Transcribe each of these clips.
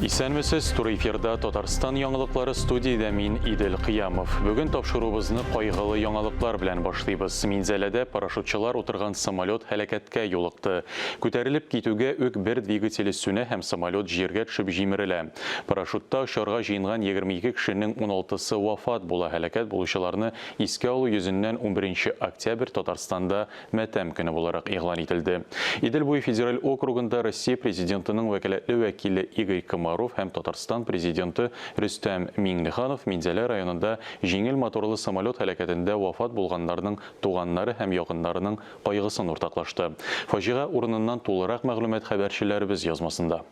Исәнмесез, туры эфирда Татарстан яңалыклары студиядә мин Идел Кыямов. Бүген тапшыруыбызны кайгылы яңалыклар белән башлыйбыз. Минзәләдә парашютчылар утырган самолет һәлакәткә юлыкты. Күтәрелеп китүгә үк бер двигателе сүнә һәм самолет җиргә төшеп җимерелә. Парашютта очарга җыенган 22 кешенең уналтысы вафат була. Һәлакәт булучыларны искә алу йөзеннән унберенче октябрь Татарстанда Матәм көне буларак игълан ителде. Идел буе федераль округында Россия Президентының вәкаләтле вәкиле Игорь Комаров һәм Татарстан Президенты Рөстәм Миңнеханов Минзәлә районында җиңел моторлы самолет һәлакәтендә вафат булганнарның туганнары һәм якыннарының кайгысын уртаклашты. Фаҗига урыныннан тулырак мәгълүмат хәбәрчеләребез язмасында.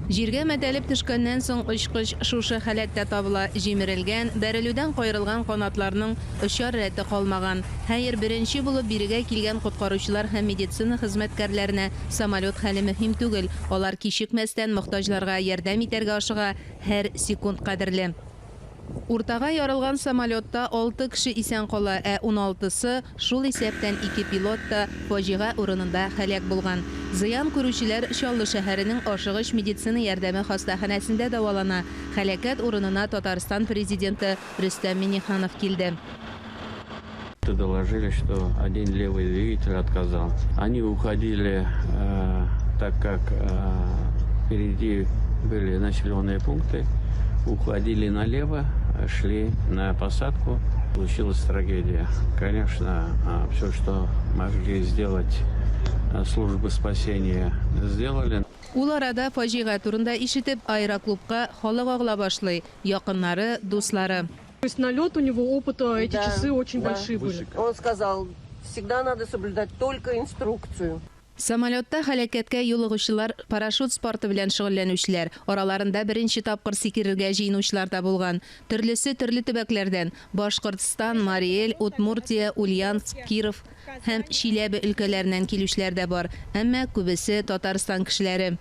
Җиргә мәтәлеп төшкәннән соң очкыч шушы халәттә табыла, җимерелгән, бәрелүдән каерылган канатларның очар рәте калмаган. Хәер, беренче булып бирегә килгән коткаручылар һәм медицина хезмәткәрләренә самолет хәле мөһим түгел, алар кичекмәстән мохтаҗларга ярдәм итәргә ашыга, һәр секунд кадерле. Уртага ярылган самолетта алты кеше исән кала, ә уналтысы, шул исәптән ике пилот та, фаҗига урынында һәлак булган. Зыян күрүчеләр Чаллы шәһәренең ашыгыч медицина ярдәме хастаханәсендә дәвалана. Һәлакәт урынына Татарстан Президенты Рөстәм Миңнеханов килде. Доложили, что один левый двигатель отказал. Они уходили, так как впереди были населенные пункты, уходили налево, шли на посадку. Случилась трагедия. Конечно, все, что могли сделать службы спасения, сделали. Ул арада фаҗига турында ишетеп, аэроклубка халык агыла башлый, якыннары, дуслары. То есть налет у него опыта, эти Да, часы очень да. большие были. Он сказал, всегда надо соблюдать только инструкцию. Самолетта һәлакәткә юлыгучылар парашют спорты белән шөгыльләнүчеләр, араларында беренче тапкыр сикерергә җыенучылар да булган. Төрлесе төрле төбәкләрдән, Башкортстан, Мари Эл, Удмуртия, Ульяновск, Киров һәм Чиләбе өлкәләреннән килүчеләр дә бар, әмма күбесе Татарстан кешеләре.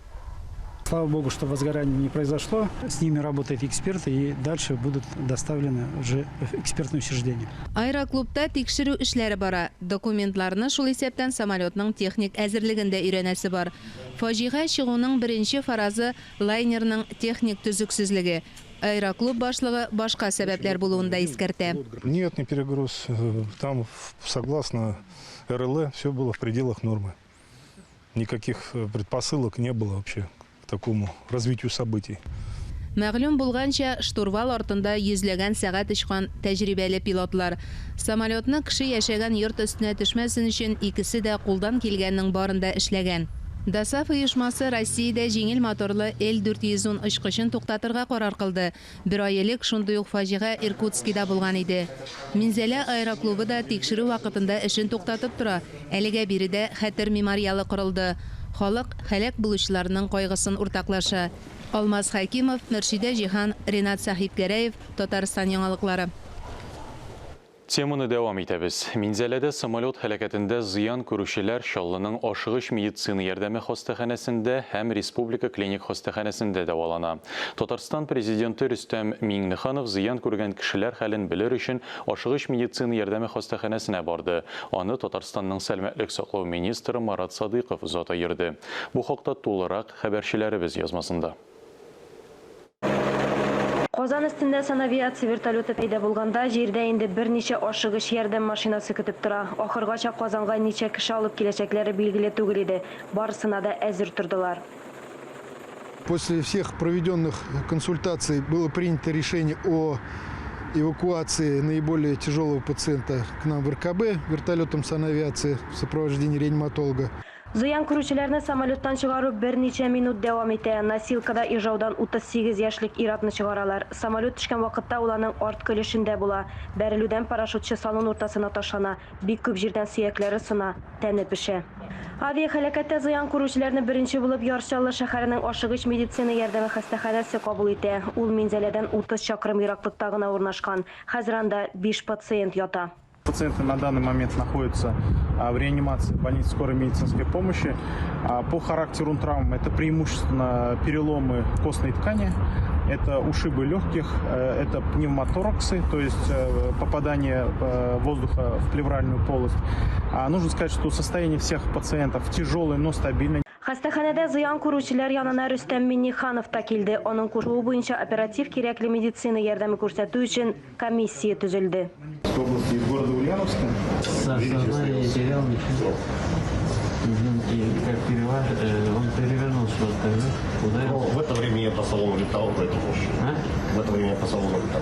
Слава богу, что возгорание не произошло. С ними работают эксперты и дальше будут доставлены уже в экспертное учреждение. Аэроклубта тикшерү эшләре бара. Документларны, шул исәптән самолетның техник әзерлеген дә өйрәнәсе бар. Фаҗига чыгуның беренче фаразы, лайнерның техник төзексезлеге. Аэроклуб башлыгы башка сәбәпләр булуын да искәртә. Нет, не перегруз. Там, согласно РЛЭ, все было в пределах нормы. Никаких предпосылок не было вообще к такому развитию событий. Мәгълүм булганча, штурвал артында йөзләгән сәгать очкан тәҗрибәле пилотлар. Самолетны кеше яшәгән йорт өстенә төшмәсен өчен икесе дә кулдан килгәннең барын да эшләгән. ДОСААФ оешмасы Россиядә җиңел моторлы Л-410 очкычын туктатырга карар кылды. Бер ай элек шундый ук фаҗига Иркутскида булган иде. Минзәлә аэроклубы да тикшерү вакытында эшен туктатып тора. Әлегә биредә Хәтер мемориалы корылды. Халык һәлак булучыларның кайгысын уртаклаша. Алмаз Хәкимов, Мөршидә Җиһан, Ринат Сәхипгәрәев, Татарстан яңалыклары. Теманы дәвам итәбез. Минзәләдә самолет һәлакәтендә зыян күрүчеләр Чаллының ашыгыч медицина ярдәме хастаханәсендә һәм Республика клиник хастаханәсендә дәвалана. Татарстан Президенты Рөстәм Миңнеханов зыян күргән кешеләр хәлен белер өчен ашыгыч медицина ярдәме хастаханәсенә барды. Аны Татарстанның сәламәтлек саклау министры Марат Садыйков озата йөрде. Бу хакта тулырак хәбәрчеләребез язмасында. Казан өстендә санавиация вертолеты пәйда булганда, җирдә инде берничә ашыгыч ярдәм машинасы көтеп тора. Ахыргача Казанга ничә кеше алып киләчәкләре билгеле түгел иде. Барысына да әзер тордылар. После всех проведенных консультаций было принято решение о эвакуации наиболее тяжелого пациента к нам в РКБ вертолетом санавиации в сопровождении реаниматолога. Зыян күрүчеләрне самолеттан чыгару берничә минут дәвам итә. Носилкада Ижаудан 38 яшьлек ир-атны чыгаралар. Самолет төшкән вакытта ул аның арткы өлешендә була. Бәрелүдән парашютчы салон уртасына ташлана. Бик күп җирдән сөякләре сына, тәне пешә. Авиаһәлакәттә зыян күрүчеләрне беренче булып Яр Чаллы шәһәренең ашыгыч медицина ярдәме хастаханәсе кабул итә. Ул Минзәләдән 30 чакрым ераклыкта гына урнашкан. Хәзер анда биш пациент ята. Пациенты на данный момент находятся в реанимации больницы скорой медицинской помощи. По характеру травм это преимущественно переломы костной ткани, это ушибы легких, это пневмотораксы, то есть попадание воздуха в плевральную полость. Нужно сказать, что состояние всех пациентов тяжелое, но стабильное. Хастаханәдә зыян күрүчеләр янына Рөстәм Миңнеханов та килде. Аның кушуы буенча оператив кирәкле медицина ярдәме күрсәтү өчен комиссия төзелде. Области из города Ульяновска. Сознание не терял ничего. И как он перевернулся вот тогда, ударился. В это время я по салону летал, поэтому... В это время я по салону летал.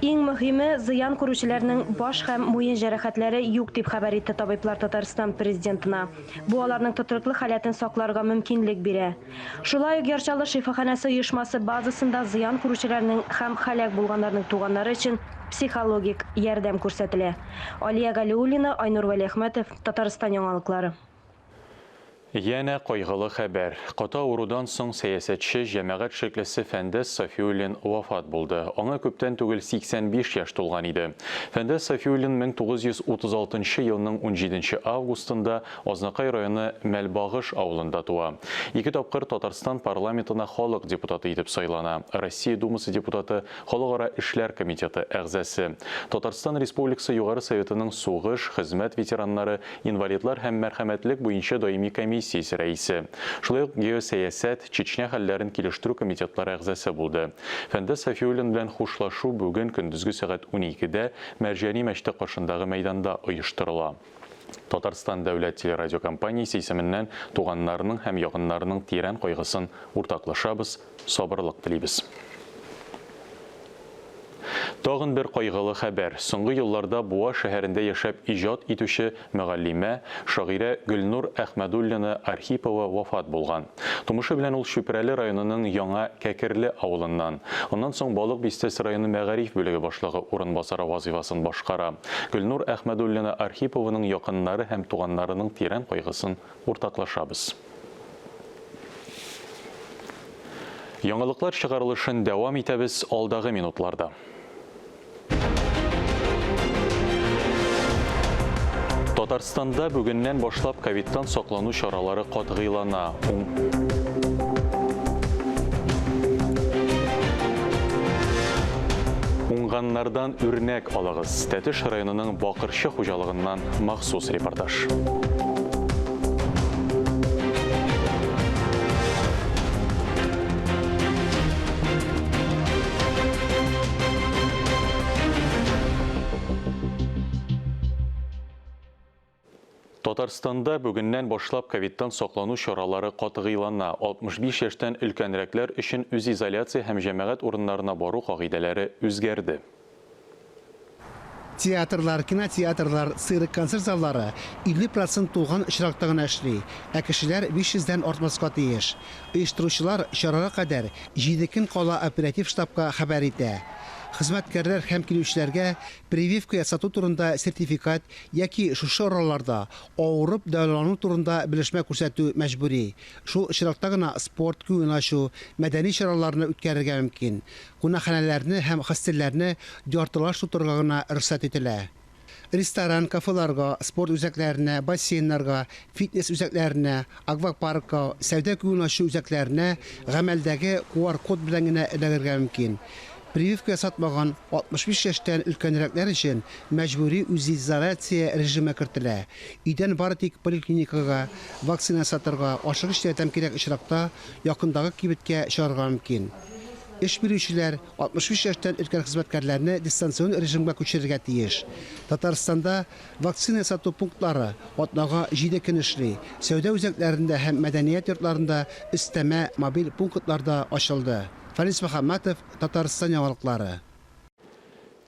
Иң мөһиме, зыян күрүчеләрнең баш һәм муен җәрәхәтләре юк, дип хәбәр итте табиблар Татарстан президентына. Бу аларның тотрыклы халәтен сакларга мөмкинлек бирә. Шулай ук Яр Чаллы шифаханәсе оешмасы базасында зыян күрүчеләрнең һәм һәлак булганнарның туганнары өчен психологик ярдәм күрсәтелә. Алия Галиуллина, Айнур Вәлиәхмәтов, Татарстан яңалыклары. Янә кайгылы хәбәр. Каты авырудан соң сәясәтче, җәмәгать эшлеклесе Фәндәс Сафиуллин вафат булды. Аңа күптән түгел 85 яшь тулган иде. Фәндәс Сафиуллин 1936 елның 17 августында Азнакай районы Мәлбагыш авылында туа. Ике тапкыр Татарстан парламентына халык депутаты итеп сайлана. Россия Думасы депутаты, Халыкара эшләр комитеты әгъзасы. Татарстан Республикасы Югары Советының сугыш, хезмәт ветераннары, инвалидлар һәм мәрхәмәтлек буенча даими комиссиясе рәисе. Шулай ук геосәясәт, Чечня хәлләрен килештерү комитетлары әгъзасы булды. Фәндәс Сафиуллин белән хушлашу бүген көндезге сәгать 12дә Мәрҗани мәчете каршындагы мәйданда оештырыла. Татарстан дәүләт телерадиокомпаниясе исеменнән туганнарының һәм якыннарының тирән кайгысын уртаклашабыз, сабырлык телибез. Тагын бер кайгылы хәбәр. Соңгы елларда Буа шәһәрендә яшәп иҗат итүче мөгаллимә, шагыйрә Гөлнур Әхмәдуллина Архипова вафат булган. Тумышы белән ул Чүпрәле районының Яңа Кәкерле авылыннан. Аннан соң Балык Бистәсе районы мәгариф бүлеге башлыгы урынбасары вазыйфасын башкара. Гөлнур Әхмәдуллина Архипованың якыннары һәм туганнарының тирән кайгысын уртаклашабыз. Яңалыклар чыгарылышын дәвам итәбез алдагы минутларда. Татарстанда бүгеннән башлап ковидтан саклану чаралары катгыйлана. Уңганнардан үрнәк алыгыз. Тәтеш районының Бакырчы хуҗалыгыннан махсус репортаж. Татарстанда бүгеннән башлап ковидтан саклану чаралары катгыйлана. 65 яшьтән өлкәнрәкләр өчен үзизоляция һәм җәмәгать урыннарына бару кагыйдәләре үзгәрде. Театрлар, кинотеатрлар, цирк, концерт заллары 50 процент тулган очракта гына эшли, ә кешеләр 500 дән артмаска тиеш. Оештыручылар чарага кадәр 7 көн кала оператив штабка хәбәр итә. Хезмәткәрләр һәм килүчеләргә прививка ясату турында сертификат яки шушы араларда авырып дәвалану турында белешмә күрсәтү мәҗбүри. Шул очракта гына спорт, күңел ачу, мәдәни чараларны үткәрергә мөмкин. Кунакханәләрне һәм хостелләрне яртылаш тутырырга гына рөхсәт ителә. Ресторан, кафеларга, спорт үзәкләренә, бассейннарга, фитнес үзәкләренә, аквапаркка, сәүдә-күңел ачу үзәкләренә гамәлдәге QR-код белән генә эләгергә мөмкин. Прививка ясатмаган 65 яшьтән өлкәнрәкләр өчен мәҗбүри үзизоляция режимы кертелә. Өйдән бары тик поликлиникага, вакцина ясатырга, ашыгыч ярдәм кирәк очракта якындагы кибеткә чыгарга мөмкин. Эш бирүчеләр 65 яшьтән өлкән хезмәткәрләрне дистанцион режимга күчерергә тиеш. Татарстанда вакцина ясату пунктлары атнага 7 көн эшли. Сәүдә үзәкләрендә һәм мәдәният йортларында өстәмә мобиль пунктлар да ачылды. Фарис Мөхәммәтов, Татарстан яңалыклары.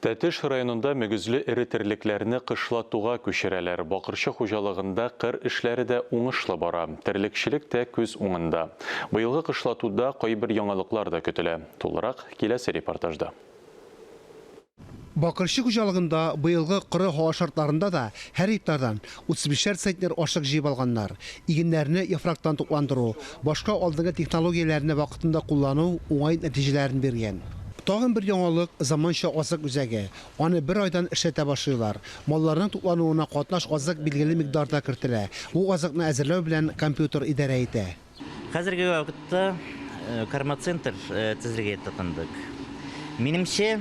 Тәтеш районында мөгезле эре терлекләрне кышлатуга күчерәләр. Бакырчы хуҗалыгында кыр эшләре дә уңышлы бара. Терлекчелек тә күз уңында. Быелгы кышлатуда кайбер яңалыклар да көтелә. Тулырак киләсе репортажда. Бакырчы хуҗалыгында быелгы коры һава шартларында да һәр гектардан 35 центнер ашлык җыеп алганнар. Игеннәрне яфрактан тукландыру, башка алдынгы технологияләрне вакытында куллану уңай нәтиҗәләрен биргән. Тагын бер яңалык заманча азык үзәге. Аны бер айдан эшләтә башлыйлар. Малларның туклануына катнаш азык билгеле микъдарда кертелә. Бу азыкны әзерләү белән компьютер идарә итә. Хәзерге вакытта кормоцентр төзергә тотындык. Минемчә,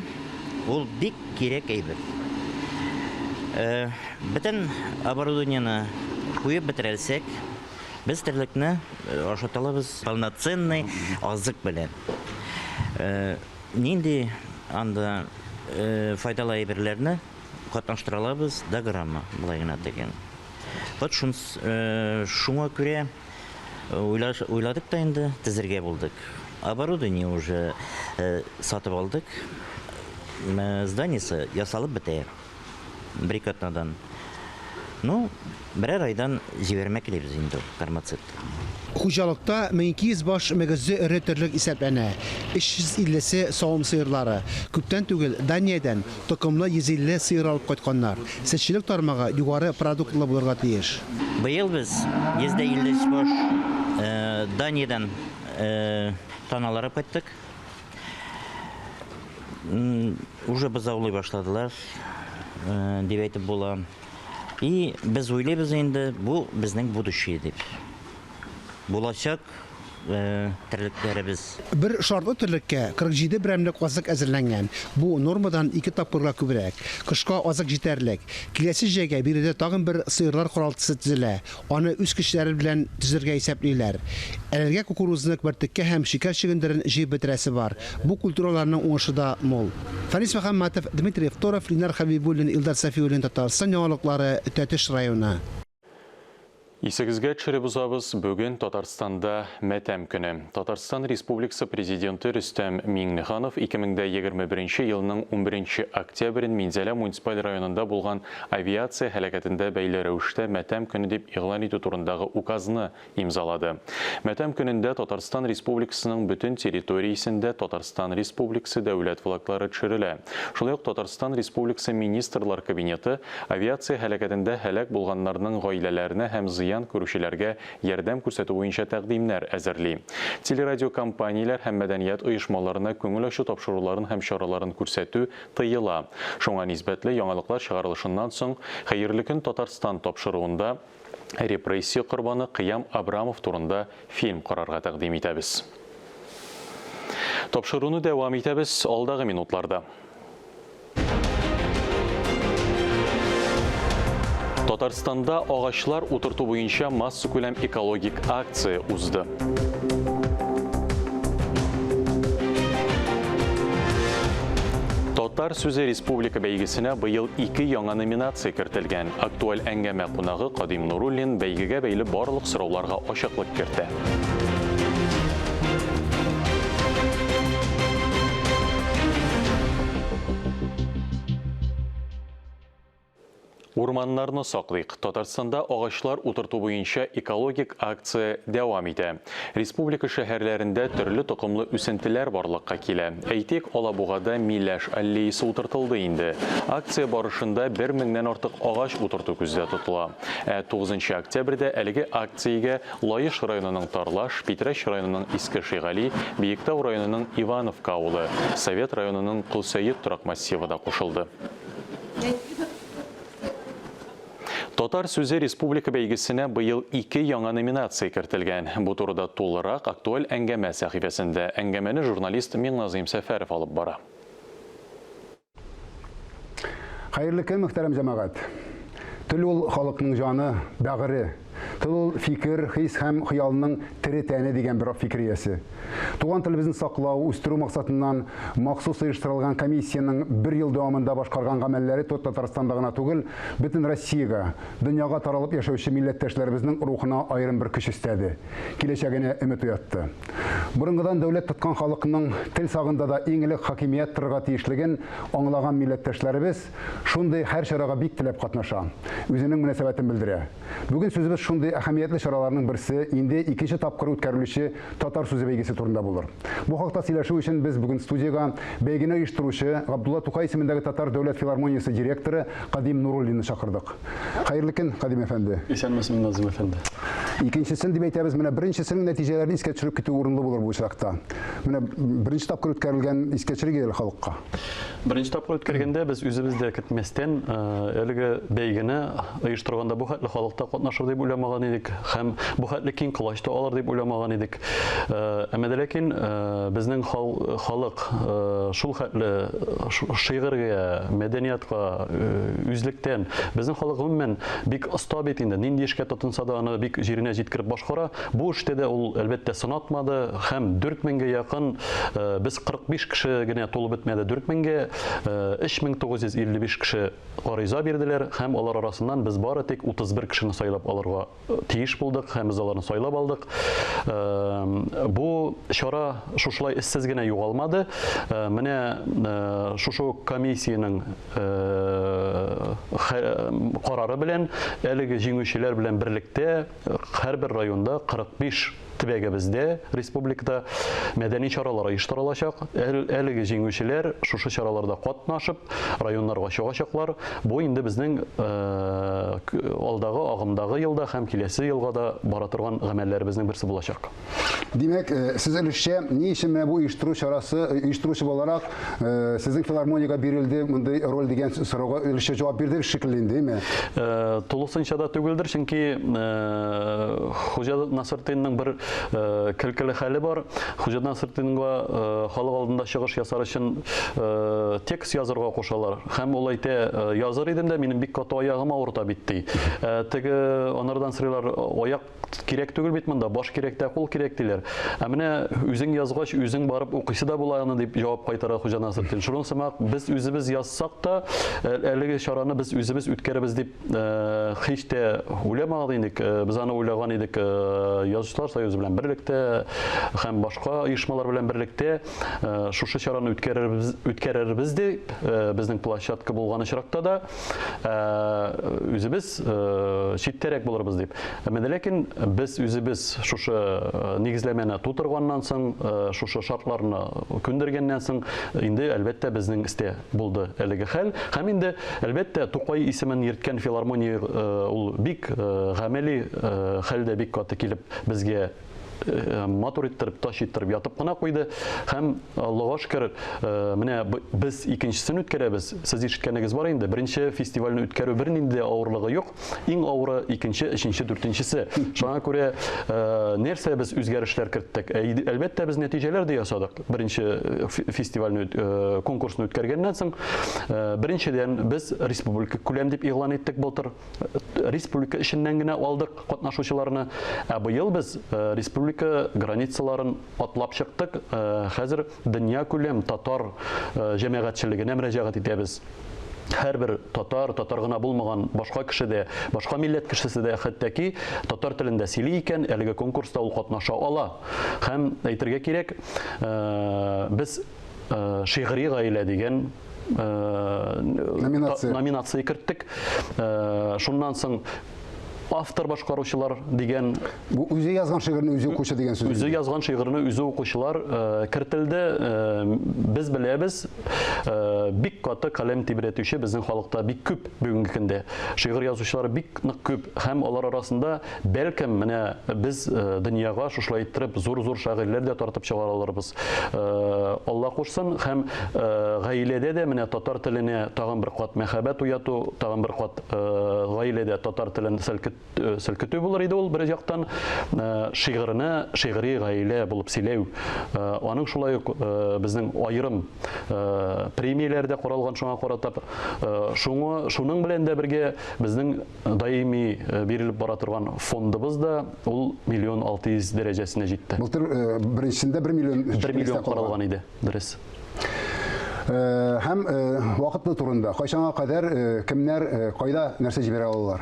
ул бик кирәк әйбер. Бөтен оборудованиены куеп бетерәлсәк, Без терлекне ашата алабыз полноценный азык белән. Нинди анда файдалы әйберләрне катнаштыра алабыз до грамма, болай гына дигән. Вот шуңа күрә уйладык та инде, төзергә булдык. Оборудование уже сатып алдык. Зданиесе ясалып бетә. Бер-ике атнадан. Ну, берәр айдан җибәрмәк телибез инде ул кормоцит. Хуҗалыкта 1200 баш мөгезле эре терлек исәпләнә, 350-се савым сыерлары. Күптән түгел Даниядән токымлы 150 сыер алып кайтканнар. Сөтчелек тармагы югары продуктлы булырга тиеш. Быел без 153 баш Даниядән таналар алып кайттык. Уже бозаулый башладылар, дип әйтеп була. И без уйлыйбыз инде, бу безнең будущее дип. Булачак терлекләребез. Бер шартлы терлеккә 47 берәмлек азык әзерләнгән. Бу нормадан ике тапкырга күбрәк. Кышка азык җитәрлек. Киләсе җәйгә биредә тагын бер сыерлар каралтысы төзелә. Аны үз көчләре белән төзергә исәплиләр. Әлегә кукурузны, бөртеккә һәм шикәр чөгендерен җыеп бетерәсе бар. Бу культураларның уңышы да мул. Фәнис Мөхәммәтов, Дмитрий Второв, Ленар Хәбибуллин, Илдар Сафиуллин, Татарстан яңалыклары, Тәтеш районы. Исегезгә төшереп узабыз, бүген Татарстанда матәм көне. Татарстан Республикасы Президенты Рөстәм Миңнеханов 2021 елның 11 октябрен Минзәлә муниципаль районында булган авиация һәлакәтендә бәйле рәвештә матәм көне дип игълан итү турындагы указны имзалады. Матәм көнендә Татарстан Республикасының бөтен территориясендә Татарстан Республикасы дәүләт флаглары төшерелә. Шулай ук Татарстан Республикасы Министрлар Кабинеты авиация һәлакәтендә һәлак булганнарның гаиләләренә һәм зыян күрүчеләргә ярдәм күрсәтү буенча тәкъдимнәр әзерли. Телерадиокомпанияләр һәм мәдәният оешмаларына күңел ачу тапшыруларын һәм чараларын күрсәтү тыела. Шуңа нисбәтле яңалыклар чыгарылышыннан соң Хәерле көн, Татарстан тапшыруында репрессия корбаны Кыям Абрамов турында фильм карарга тәкъдим итәбез. Тапшыруны дәвам итәбез алдагы минутларда. Татарстанда агачлар утырту буенча массакүләм экологик акция узды. Татар сүзе республика бәйгесенә быел ике яңа номинация кертелгән. Актуаль әңгәмә кунагы Кадим Нуруллин бәйгегә бәйле барлык сорауларга ачыклык кертә. Урманнарны саклыйк. Татарстанда агачлар утырту буенча экологик акция дәвам итә. Республика шәһәрләрендә төрле токымлы үсентеләр барлыкка килә. Әйтик, Алабугада миләш аллеясы утыртылды инде. Акция барышында бер меңнән артык агач утырту күздә тотыла. Ә 9 октябрьдә әлеге акциягә Лаеш районының Тарлаш, Питрәч районының Иске Шигали, Биектау районының Ивановка авылы, Совет районының Колсәет торак массивы да кушылды. Татар сүзе республика бәйгесенә быел ике яңа номинация кертелгән. Бу турыда тулырак актуаль әңгәмә сәхифәсендә. Әңгәмәне журналист Миңназыйм Сәфәров алып бара. Хәерле көн, мөхтәрәм җәмәгать. Тел ул халыкның җаны, бәгыре. Тел ул фикер, хис һәм хыялның тере тәне дигән бер фикер иясе. Туган телебезне саклау, үстерү максатыннан махсус оештырылган комиссиянең бер ел дәвамында башкарган гамәлләре Татарстанда гына түгел, бөтен Россиягә, дөньяга таралып яшәүче милләттәшләребезнең рухына аерым бер көч өстәде, киләчәгенә өмет уятты. Борынгыдан дәүләт тоткан халыкның тел сагында да иң элек хакимият торырга тиешлеген аңлаган милләттәшләребез шундый һәр чарага бик теләп катнаша, үзенең мөнәсәбәтен белдерә. Бүген сүзебез шундый әһәмиятле чараларның берсе, инде икенче тапкыр үткәрелүче Татар сүзе бәйгесе турында булыр. Бу хакта сөйләшү өчен без бүген студиягә бәйгене оештыручы, Габдулла Тукай исемендәге Татар дәүләт филармониясе директоры Кадим Нуруллинны чакырдык. Хәерле көн, Кадим әфәнде. Исәнмесез, Назым әфәнде. Икенчесен дип әйтәбез, менә беренчесенең нәтиҗәләрен искә төшереп китү урынлы булыр бу очракта. Менә беренче тапкыр үткәрелгән искә төшерик әле халыкка. Беренче тапкыр үткәргәндә без үзебез дә көтмәстән әлеге бәйгене оештырганда бу хәтле халык та катнашыр дип уйламаган идек һәм бу хәтле киң колач та алыр дип уйламаган идек. Әмма дә ләкин безнең халык шул хәтле шигырьгә, мәдәниятка үзлектән, безнең халык гомумән бик оста бит инде, нинди эшкә тотынса да аны бик җиренә җиренә җиткереп башкара. Бу эштә дә ул, әлбәттә, сынатмады һәм 4000 гә якын, без 45 кеше генә тулып бетмәде 4000 гә, 3955 кеше гариза бирделәр һәм алар арасыннан без бары тик 31 кешене сайлап алырга тиеш булдык һәм без аларны сайлап алдык. Бу чара шушылай эзсез генә югалмады. Менә шушы ук комиссиянең карары белән әлеге җиңүчеләр белән берлектә һәрбер районда 45 төбәгебездә, республикада мәдәни чаралар оештырылачак. Әлеге җиңүчеләр шушы чараларда катнашып, районнарга чыгачаклар. Бу инде безнең алдагы, агымдагы елда һәм киләсе елга да бара торган гамәлләребезнең берсе булачак. Димәк, сез өлешчә ни өчен менә бу оештыру чарасы, оештыручы буларак, сезнең филармониягә бирелде мондый роль дигән сорауга өлешчә җавап бирдегез шикелле инде, әйме? Тулысынча да түгелдер, чөнки Хуҗа Насретдинның бер көлкеле хәле бар. Хуҗа Насретдинга халык алдында чыгыш ясар өчен текст язырга кушалар. Һәм ул әйтә, языр идем дә, минем бик каты аягым авырта бит, ди. Теге анардан сорыйлар, аяк Кирәк түгел бит монда, баш кирәк тә, кул кирәк диләр. Ә менә үзең язгач, үзең барып укыйсы да була аны, дип җавап кайтара Хуҗа Насретдин. Шуның сымак без үзебез язсак та, әлеге чараны без үзебез үткәрербез дип һич тә уйламаган идек. Без аны уйлаган идек Язучылар союзы белән берлектә һәм башка оешмалар белән берлектә шушы чараны үткәрербез, үткәрербез дип, безнең площадка булган очракта да үзебез читтәрәк булырбыз дип. Әмма дә ләкин без үзебез шушы нигезләмәне тутырганнан соң, шушы шартларны күндергәннән соң, инде, әлбәттә, безнең истә булды әлеге хәл. Һәм инде, әлбәттә, Тукай исемен йөрткән филармония ул бик гамәли хәлдә бик каты килеп безгә матур иттереп, тач иттереп ятып кына куйды. Һәм, Аллага шөкер, менә без икенчесен үткәрәбез. Сез ишеткәнегез бар инде, беренче фестивальне үткәрү бернинди дә авырлыгы юк. Иң авыры икенче, өченче, дүртенчесе. Шуңа күрә нәрсә без үзгәрешләр керттек? Әлбәттә, без нәтиҗәләр дә ясадык. Беренче фестивальне, конкурсны үткәргәннән соң, беренчедән, без республика күләм дип игълан иттек былтыр. Республика эченнән генә алдык катнашучыларны. Ә быел без республика границаларын атлап чыктык. Хәзер дөнья күләм татар җәмәгатьчелегенә мөрәҗәгать итәбез. Һәрбер татар, татар гына булмаган башка кеше дә, башка милләт кешесе дә хәтта ки татар телендә сөйли икән, әлеге конкурста ул катнаша ала. Һәм әйтергә кирәк, без шигъри гаилә дигән номинация, номинация керттек. Шуннан соң автор башкаручылар дигән Бу үзе язган шигырьне үзе укучы дигән сүз. Үзе язган шигырьне үзе укучылар кертелде. Без беләбез, бик каты каләм тибрәтүче безнең халыкта бик күп бүгенге көндә. Шигырь язучылар бик нык күп һәм алар арасында бәлкем менә без дөньяга шушылай иттереп зур-зур шагыйрьләр дә тартып чыгара алырбыз. Алла кушсын һәм гаиләдә дә менә татар теленә тагын бер кат мәхәббәт уяту, тагын бер кат гаиләдә татар телен селкетү булыр иде ул бер яктан, шигырьне шигъри гаилә булып сөйләү. Аның шулай ук безнең аерым премияләр дә каралган шуңа каратып. Шуңа шуның белән дә бергә безнең даими бирелеп бара торган фондыбыз да ул миллион 600 дәрәҗәсенә җитте. Былтыр беренчесендә 1 миллион 1 миллион каралган иде, дөрес. Һәм вакытлы турында, кайчанга кадәр кемнәр кайда нәрсә җибәрә алалар?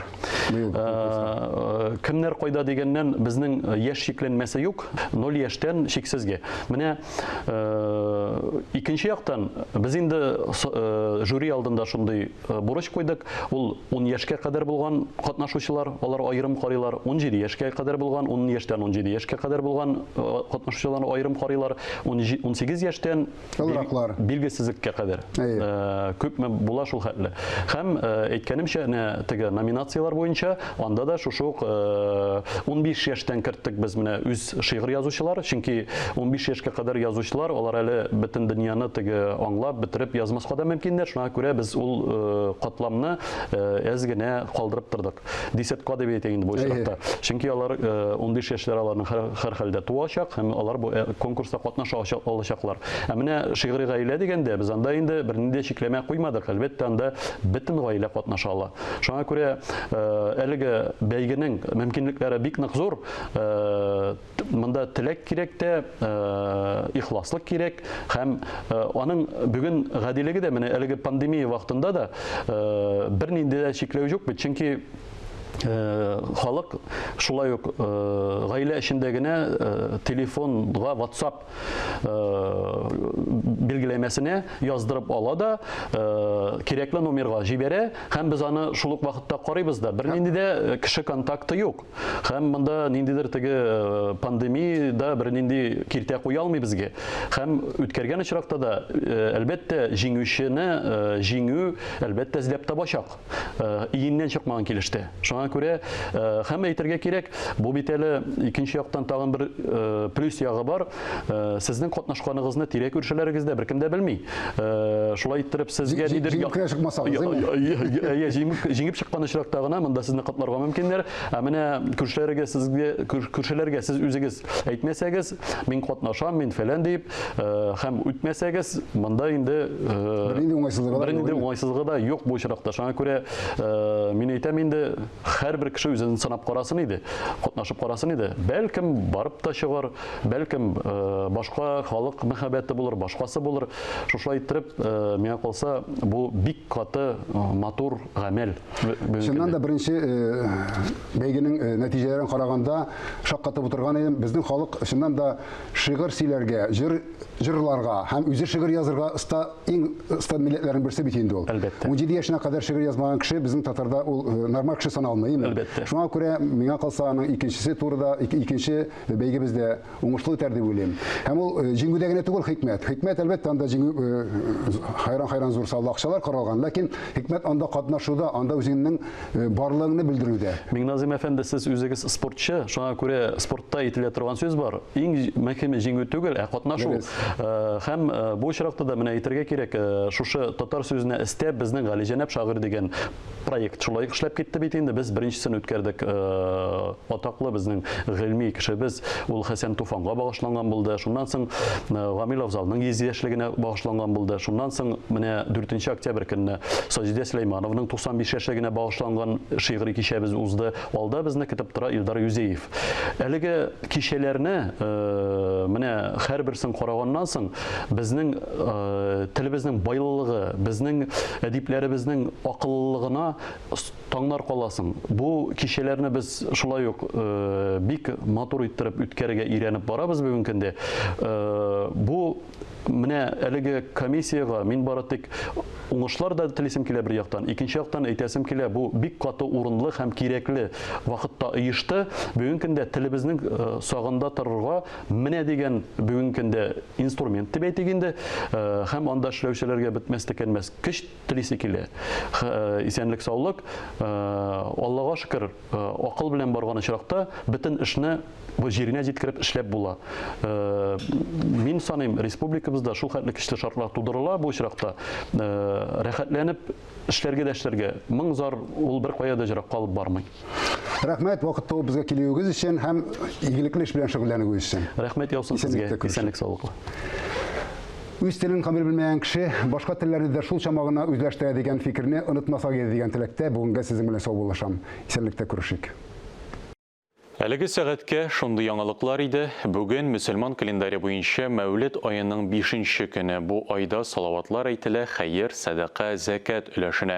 Кемнәр кайда дигәннән, безнең яшь чикләнмәсе юк, 0 яшьтән чиксезгә. Менә икенче яктан, без инде жюри алдында шундый бурыч куйдык, ул 10 яшькә кадәр булган катнашучылар, алар аерым карыйлар, 17 яшькә кадәр булган, 10 яшьтән 17 яшькә кадәр булган катнашучыларны аерым карыйлар, 18 яшьтән Олыраклар. Билгесезлеккә кадәр. Күпме була шул хәтле. Һәм әйткәнемчә, әнә теге номинацияләр буенча анда да шушы ук 15 яшьтән керттек без менә үз шигырь язучылар, чөнки 15 яшькә кадәр язучылар алар әле бөтен дөньяны теге аңлап бетереп язмаска да мөмкиннәр. Шуңа күрә без ул катламны әз генә калдырып тордык. Десятка дип әйтә инде бу очракта. Чөнки алар 15 яшьләр аларның һәр хәлдә туачак һәм алар бу конкурста катнаша алачаклар. Ә менә шигъри гаилә дигәндә, Без анда инде бернинди дә чикләмә куймадык. Әлбәттә, анда бөтен гаилә катнаша ала. Шуңа күрә әлеге бәйгенең мөмкинлекләре бик нык зур. Монда теләк кирәк тә, ихласлык кирәк һәм аның бүген гадилеге дә менә әлеге пандемия вакытында да бернинди дә чикләү юк бит. Чөнки халык шулай ук гаилә эчендә генә телефонга WhatsApp билгеләмәсенә яздырып ала да кирәкле номерга җибәрә һәм без аны шул ук вакытта карыйбыз да. Бернинди дә кеше контакты юк. Һәм монда ниндидер теге э, пандемия бернинди киртә куя алмый безгә. Һәм үткәргән очракта да, э, әлбәттә, җиңүчене э, җиңү әлбәттә эзләп табачак. Иеннән чыкмаган килештә. Шуңа күрә һәм әйтергә кирәк, бу бит әле икенче яктан тагын бер плюс ягы бар. Сезнең катнашканыгызны тирә-күршеләрегез дә беркем дә белми. Шулай иттереп сезгә нидер җиңеп кенә чыкмасагыз, әйе, җиңеп чыккан очракта гына монда сезне котларга мөмкиннәр. Ә менә күршеләргә сезгә күршеләргә сез үзегез әйтмәсәгез, мин катнашам, мин фәлән дип, һәм үтмәсәгез, монда инде бернинди уңайсызлыгы да бернинди уңайсызлыгы да юк бу очракта. Шуңа күрә мин әйтәм инде, һәрбер кеше үзен сынап карасын иде, катнашып карасын иде. Бәлкем барып та чыгар, бәлкем башка халык мәхәббәте булыр, башкасы булыр. Шушылай иттереп, миңа калса, бу бик каты матур гамәл. Чыннан да беренче бәйгенең нәтиҗәләрен караганда шаккатып утырган идем. Безнең халык чыннан да шигырь сөйләргә, җыр җырларга һәм үзе шигырь язырга оста, иң оста милләтләрнең берсе бит инде ул. Әлбәттә. 17 яшенә кадәр шигырь язмаган кеше безнең татарда ул нормаль кеше саналмый, Әлбәттә. Шуңа күрә миңа калса аның икенчесе турыда, икенче бәйгебез дә уңышлы үтәр дип уйлыйм. Һәм ул э, җиңүдә генә түгел хикмәт. Хикмәт, әлбәттә, анда җиңү э, хайран-хайран зур саллы акчалар каралган, ләкин хикмәт анда катнашуда, анда үзеңнең э, барлыгыңны белдерүдә. Миңназыйм әфәнде, сез үзегез спортчы, шуңа күрә спортта әйтелә торган сүз бар. Иң мөһиме җиңү түгел, ә катнашу. Һәм бу очракта да менә әйтергә кирәк, шушы татар сүзенә өстәп безнең Галиҗәнәп шагыйрь дигән Проект шулай ук эшләп китте бит инде. Без беренчесен үткәрдек. Э, атаклы безнең гыйльми кешебез ул Хәсән Туфанга багышланган булды. Шуннан соң э, Гамил Афзалның 100 яшьлегенә багышланган булды. Шуннан соң менә 4 октябрь көнне Саҗидә Сөләймановның 95 яшьлегенә багышланган шигъри кичәбез узды. Алда безне көтеп тора Илдар Юзеев. Әлеге кичәләрне э, менә һәрберсен караганнан соң безнең телебезнең байлылыгы, безнең әдипләребезнең акыллылыгына таңнар каласың. Бу кичәләрне без шулай ук бик матур иттереп үткәрергә өйрәнеп барабыз бүгенге көндә. Бу менә әлеге комиссиягә мин бары тик уңышлар да телисем килә бер яктан, икенче яктан әйтәсем килә, бу бик каты урынлы һәм кирәкле вакытта оешты. Бүгенге көндә телебезнең сагында торырга Менә дигән бүгенге көндә инструмент дип әйтик инде, э, һәм анда эшләүчеләргә бетмәс төкәнмәс көч телисе килә. Э, исәнлек, саулык, э, Аллага шөкер, акыл белән барган очракта бөтен эшне бу җиренә җиткереп эшләп була. Мин саныйм, республикабызда шул хәтле көчле шартлар тудырыла бу очракта. Рәхәтләнеп эшләргә дә эшләргә. Моң зар ул бер кая да җыракка алып бармый. Рәхмәт вакыт табып безгә килүегез өчен һәм игелекле эш белән шөгыльләнүегез өчен. Рәхмәт яусын сезгә. Исәнлек саулык. Үз телен камил белмәгән кеше башка телләрне дә шул чама гына үзләштерә дигән фикерне онытмасак иде дигән теләктә бүгенгә сезнең белән саубуллашам. Исәнлектә күрешик. Әлеге сәгатькә шундый яңалыклар иде. Бүген мөселман календаре буенча Мәүлед аеның бишенче көне. Бу айда салаватлар әйтелә, хәер, сәдака, зәкят өләшенә.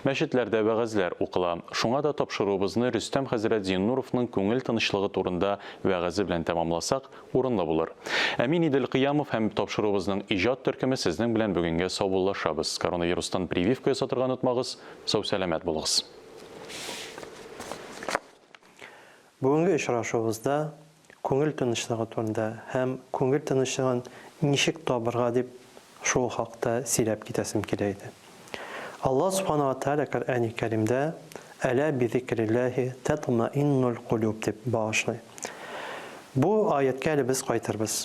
Мәчетләрдә вәгазьләр укыла. Шуңа да тапшыруыбызны Рөстәм хәзрәт Зиннуровның күңел тынычлыгы турында вәгазе белән тәмамласак, урынлы булыр. Ә мин Идел Кыямов һәм тапшыруыбызның иҗат төркеме сезнең белән бүгенгә саубуллашабыз. Коронавирустан прививка ясатырга онытмагыз, сау-сәламәт булыгыз. Бүгенге очрашуыбызда күңел тынычлыгы турында һәм күңел тынычлыгын ничек табырга дип шул хакта сөйләп китәсем килә иде. Аллаһ Субхана ва Тәгалә Коръәни Кәримдә Әлә бизикрилләһи тәтмаиннул кулюб дип багышлый. Бу аятькә әле без кайтырбыз.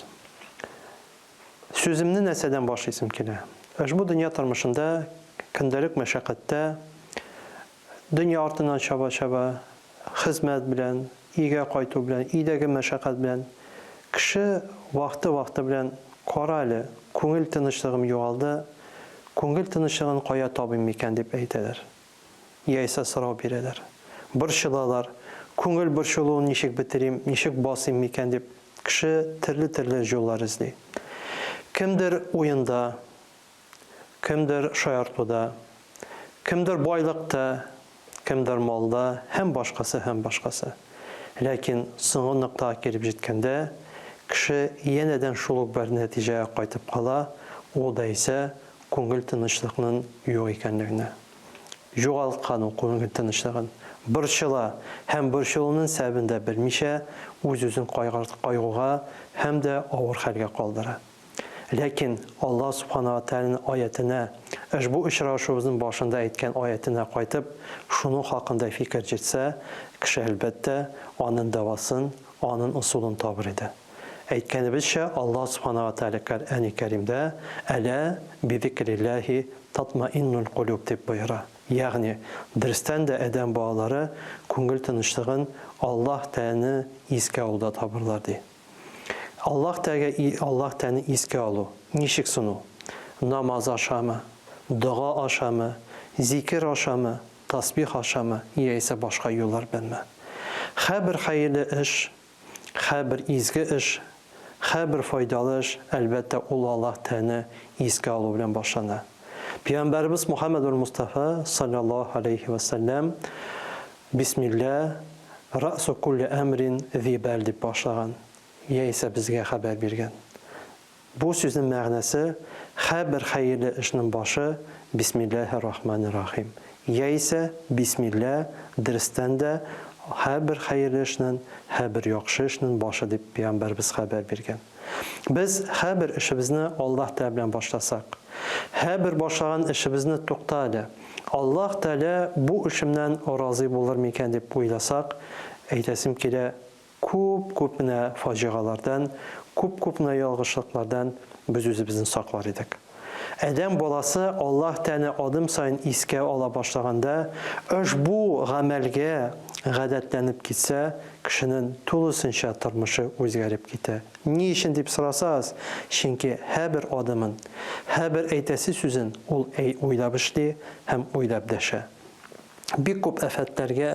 Сүземне нәрсәдән башлыйсым килә? Ошбу дөнья тормышында көндәлек мәшәкатьтә Дөнья артыннан чаба-чаба, хезмәт белән, өйгә кайту белән, өйдәге мәшәкать белән кеше вакыты-вакыты белән, Кара әле, күңел тынычлыгым югалды. Күңел тынычлыгын кая табыйм микән дип әйтәләр. Яисә сорау бирәләр. Борчылалар. Күңел борчылуын ничек бетерим, ничек басыйм микән дип кеше төрле-төрле җуллар эзли. Кемдер уенда, кемдер шаяртуда, кемдер байлыкта, кемдер малда һәм башкасы һәм башкасы. Ләкин соңгы ноктага килеп җиткәндә, кеше янәдән шул ук бер нәтиҗәгә кайтып кала, ул да исә күңел тынычлыкнын юк икәнлегенә. Югалткан ул күңел тынычлыгын. Борчыла һәм борчылуның сәбәбен дә белмичә, үз-үзен кайгуга һәм дә авыр хәлгә калдыра. Ләкин Аллаһ Субхана ва Тәгаләнең аятенә, ошбу очрашуыбызның башында әйткән аятенә кайтып, шуның хакында фикер җөртсә, кеше, әлбәттә, анын дәвасын, анын ысулын табыр иде. Әйткәнебезчә, Аллаһ Субхана ва Тәгалә Коръәни Кәримдә, Әлә бизикрилләһи татмаиннул кулуб дип боера. Ягъни, дөрестән дә адәм балалары күңел тынычлыгын Аллаһ Тәгаләне искә алуда табырлар, ди. Аллаһ Тәгаләгә и Аллаһ Тәгаләне искә алу ничек сон ул? Намаз ашамы, дога ашамы, зикер ашамы, тасбих ашамы яисә башка юллар беләнме? Һәрбер хәерле эш, һәрбер изге эш, һәрбер файдалы эш, әлбәттә, ул Аллаһ Тәгаләне искә алу белән башлана. Пәйгамбәребез Мухаммәдүл Мостафа, салләллаһу галәйһи вә сәлләм, Бисмилла, рәсу кулли әмрин зи бәл дип башлаган, яисә безгә хәбәр биргән. Бу сүзнең мәгънәсе, һәрбер хәерле эшнең башы Бисмиллаһир рахманир рахим, яисә Бисмилла, дөрестән дә, һәрбер хәерле эшнең, һәрбер яхшы эшнең башы дип пәйгамбәребез хәбәр биргән. Без һәрбер эшебезне Аллаһ Тәгалә белән башласак, һәрбер башлаган эшебезне тукта әле, Аллаһ Тәгалә бу эшемнән разый булыр микән дип уйласак, әйтәсем килә, күп-күп менә фаҗигалардан, күп-күп менә ялгышлыклардан без үзебезне саклар идек. Адәм баласы Аллаһ Тәгаләне адым саен искә ала башлаганда, ошбу гамәлгә гадәтләнеп китсә, кешенең тулысынча тормышы үзгәреп китә. Ни өчен дип сорасагыз, чөнки һәрбер адымын, һәрбер әйтәсе сүзен ул уйлап эшли һәм уйлап дәшә. Бик күп афәтләргә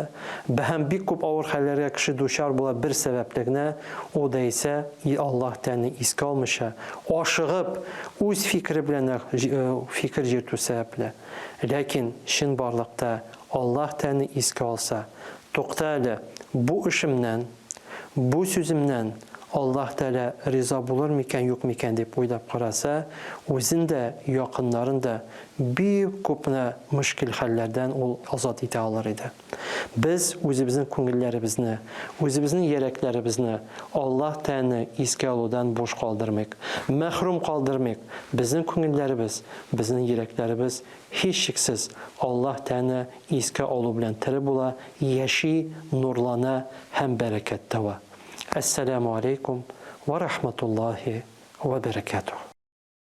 һәм бик күп авыр хәлләргә кеше дучар була бер сәбәпле генә, ул да исә и Аллаһ Тәгаләне искә алмыйча, ашыгып, үз фикере белән фикер йөртү сәбәпле. Ләкин чынбарлыкта Аллаһ Тәгаләне искә алса, тукта әле, бу эшемнән, бу сүземнән Аллаһ Тәгалә риза булыр микән, юк микән дип уйлап караса, үзен дә, якыннарын да бик күп менә мөшкил хәлләрдән ул азат итә алыр иде. Без үзебезнең күңелләребезне, үзебезнең йөрәкләребезне Аллаһ Тәгаләне искә алудан буш калдырмыйк, мәхрүм калдырмыйк. Безнең күңелләребез, безнең йөрәкләребез һичшиксез Аллаһ Тәгаләне искә алу белән тере була, яши, нурлана һәм бәрәкәт таба. Әссәләмү аләйкүм вә рахматуллаһи вә бәрәкәтүһ.